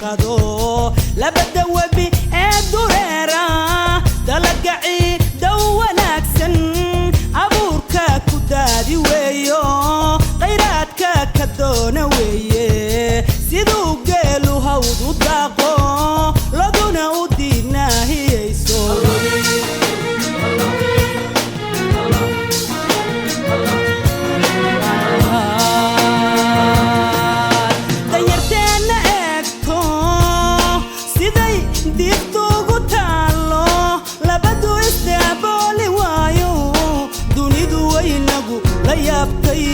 Damqado labada webi ee dureera, dalaga ciidow wanaagsan abuurka ku daadi weeyo, khayraadka ka doona weeye. Siduu geelu hawd u daaqo, loduna u diidnaahiyeyso. Danyarteenna eegto siday diiftuugu taallo, labadu isdaabooli waayo, dunidu waynagu la yaabtay.